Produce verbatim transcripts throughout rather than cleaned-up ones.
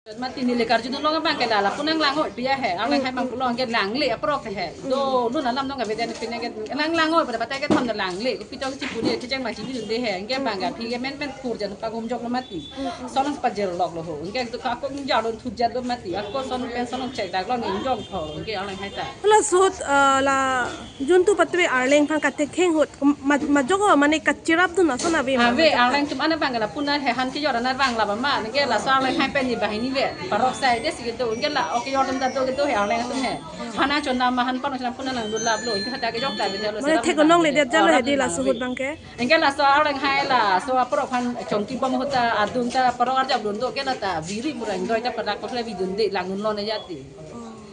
Mati neli karjudun long abang ke la lapu nanglang-oi pi ahe. Arleng hai abang pulo ke langle aprok he. Dolo alam nong kave dan pine ke nanglang-oi pada batai kethom nanglangle. Kopi tong chipuni kecheng ma chini dunde he. Anke abang ke aphi ke menmen kur jan pagum joklo mati. Son pajirloklo ho. Anke tu ka akong jalon thujatlo mati. Ako son pen son chekdaklo nge jong tho. Anke arleng hai ta. Hala suhut, ah, la juntu patwe arleng aphan kathekthe ahut ma-, majok mane kachirapdun ason ave ma? Ave, arleng atum an abang ke lapu nang he han kejor an abang la ba ma. Anke laso arleng hai pen ni banghini ave. Parok sai desi kedo. Anke la ok kejor atum ta do kedo he arleng atum he. Han achon nama han pano chana pu nangdun laplo. Anke hata kejok ta kedo lo. Mane thek-un longle det jalo he di la suhut abang ke. Anke laso arleng hai laso aparok aphan chongki bom ahut ta adung ta parok arjapdun do ke la ta biri murang doi ta padak pakle bidunde langdunlo ne jati.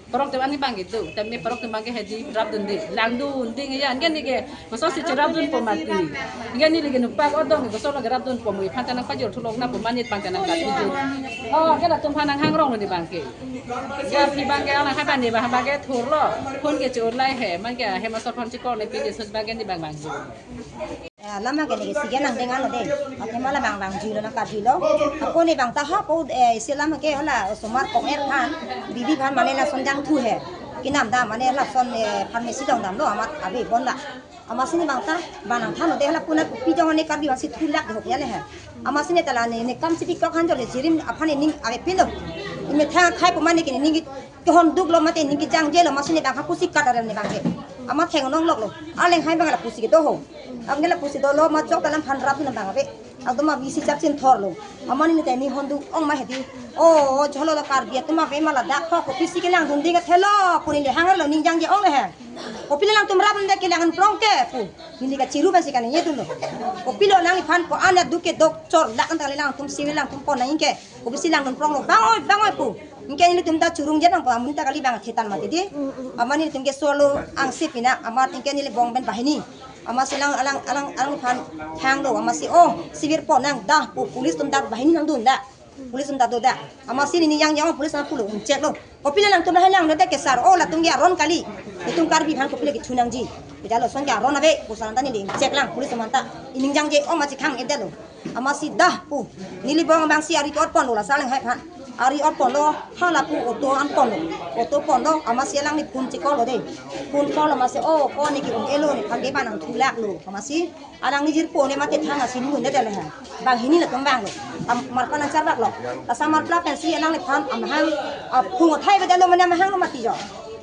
Parok atum an ni abang ke do, tame parok atum abang ke hedi rapdunde, langdunde nge ya, anke neke, maso si cherapdunpo mati. Anke neli ke nupak odong, koson lo kerapdunpo mo, aphan ta nangpajor thulok na po manit abang ta nangkatidun. Oh, ke latum aphan nanghang rong lo ni abang ke. Ya, phi abang ke, arleng hai abang ni abang, abang ke thurlo, phone ke chorlai he, man ke, he masor phone chikor le, pi Jesus abang ke ni abang abang. Eh, alam ke neke sige nangdeng ano de. Athema la abang abang juilo nangkatilo. Ako ni abang ta ha po, eh, isi alam ke hala osomar kong-er aphan, bibi aphan mane lason jangthu he. Kenam ta mane lason, eh, pharmacy dong damlo amat ave bon la. Amatsi ni abang ta, abang nangthan lo de hala pu nang kopi jong ne Karbi aphansi thulak de hok ya le he. Amatsi ne ta la ne, ne kam si pikok han jor le jirim aphan ne ning ave pilo. Imethang khai pu mane ke ne ning kehonduklo mate ning kejangjelo, amatsi ne abang ha pusi kat arem ne abang ke. Amat theng-un longloklo. Arleng hai abang la pusi kedo ho. Anke la pusi dolo amat jok ta alam aphan rapdun abang ave. Akdom abisi chap chin thorlo. Amat neli ta ni honduk ong ma hedi. Oh, jolo la Karbi atum ave ma ladak ho, kopisi kelangdun ding athelo. Pu neli hanglo ning jangje ong le he. Kopilo alangtum rapdunde kelangdun prong ke pu. Neli kachiru pensi kaningje dunlo. Kopilo alangliphan ko-an aduk ke dok chorlak an ta alangtum civil alangtum pon nangji ke. Kopisi langdun pronglo, bang-oi, bang-oi pu. Anke nelitum ta churung je nang pu amun ta kali abang thetan mati di. Amat nelitum ke solo angse pina, amat anke neli bong pen banghini. Amatsi alang, alang, alang, alangphan thanglo, amatsi, oh, civil pon nang dah pu, police atum ta banghini nangdun dah. Police atum ta do dah. Amatsi neli ning jangje ong, police nangpulo, ingcheklo. Kopilo alangtum lahai langlo de kesar, oh, latum ke aron kali. Itum Karbi aphan kopilo kecho nangji. Pida lason ke aron ave, pu saranta neli ingcheklang, police atum anta. Ining jangje ong amatsi khang-edetlo. Amatsi dah pu. Neli bong abangsi ari ke-ot ponlo la arleng hai aphan. Ari ke-ot ponlo, hala pu auto an ponlo. Auto ponlo, amatsi alangli phone chekorlo de. Phone korlo amatsi, oh, ko neke un-elo nephan ke abang nangthulaklo. Amatsi, alangli jirpo ne mate thang asi nunde de le ha. Banghini latum vanglo. Am, marpla nangcharlaklo. Lasi marpla pensi alangliphan amahang, ah, phung othai bedetlo mane amahang lo mati jo.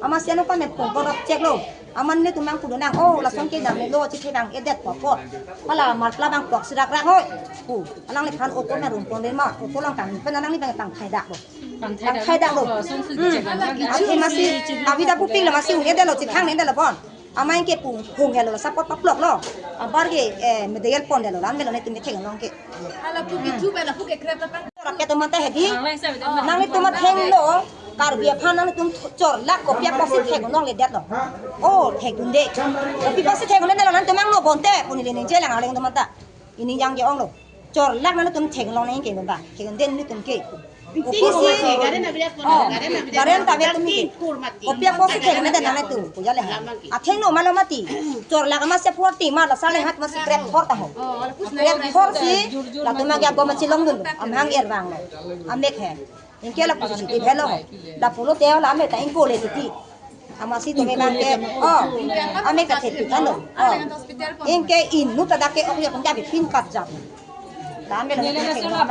Amatsi ano kame phone korok cheklo. Amat nelitum abang pulo nang, oh, lason ke damlo, chithedang-edetpo apot. Hala marpla abang pok sirak rak hoi. Pu, alangliphan auto me room pon de ma, auto along kang, pen alangli abang tang thaidaklo. Tang thaidaklo. Hmm. Amatsi, avi ta pupiklo amatsi un-edetlo, chithang-edetlo bon. Amat anke pu, hung helo, la support paploklo. Abar ke, eh, medical pondetlo, lan melo netum theng-un long ke. Hala pu kichu bela pu ke krep ta pang. Rak ke atum anta hedi. Nanglitum athenglo, Karbi aphan nanglitum chorlak kopi apotsi theng-un longledetlo. Oh, theng-un de. Kopi apotsi theng-un ledetlo, nanglitum vanglo bonte, pu neli ningjelang arleng atum anta. Ining jangje onglo. Chorlak nanglitum theng-un long nangji ke ba. Theng-un den nelitum ke. Kopi si. Oh, garen ta ave atum ke. Kopi apotsi theng-un ledet nanglitum, pu ya le ha. Athengno malo mati. Chorlak amatsi forty ma la arleng hai amatsi krep thor ta ho. Krep thorsi, latum abang ke agom amatsi longdun, amahang ervanglo. Amek he. Anke la pusi ti bhelo ho. La pulote la amek ta ingkole titi. Amatsi tome abang ke, oh, amek ta thepi tano. Oh. Anke inut ta dak ke ok ya pun jabi pin kat jab. La amek la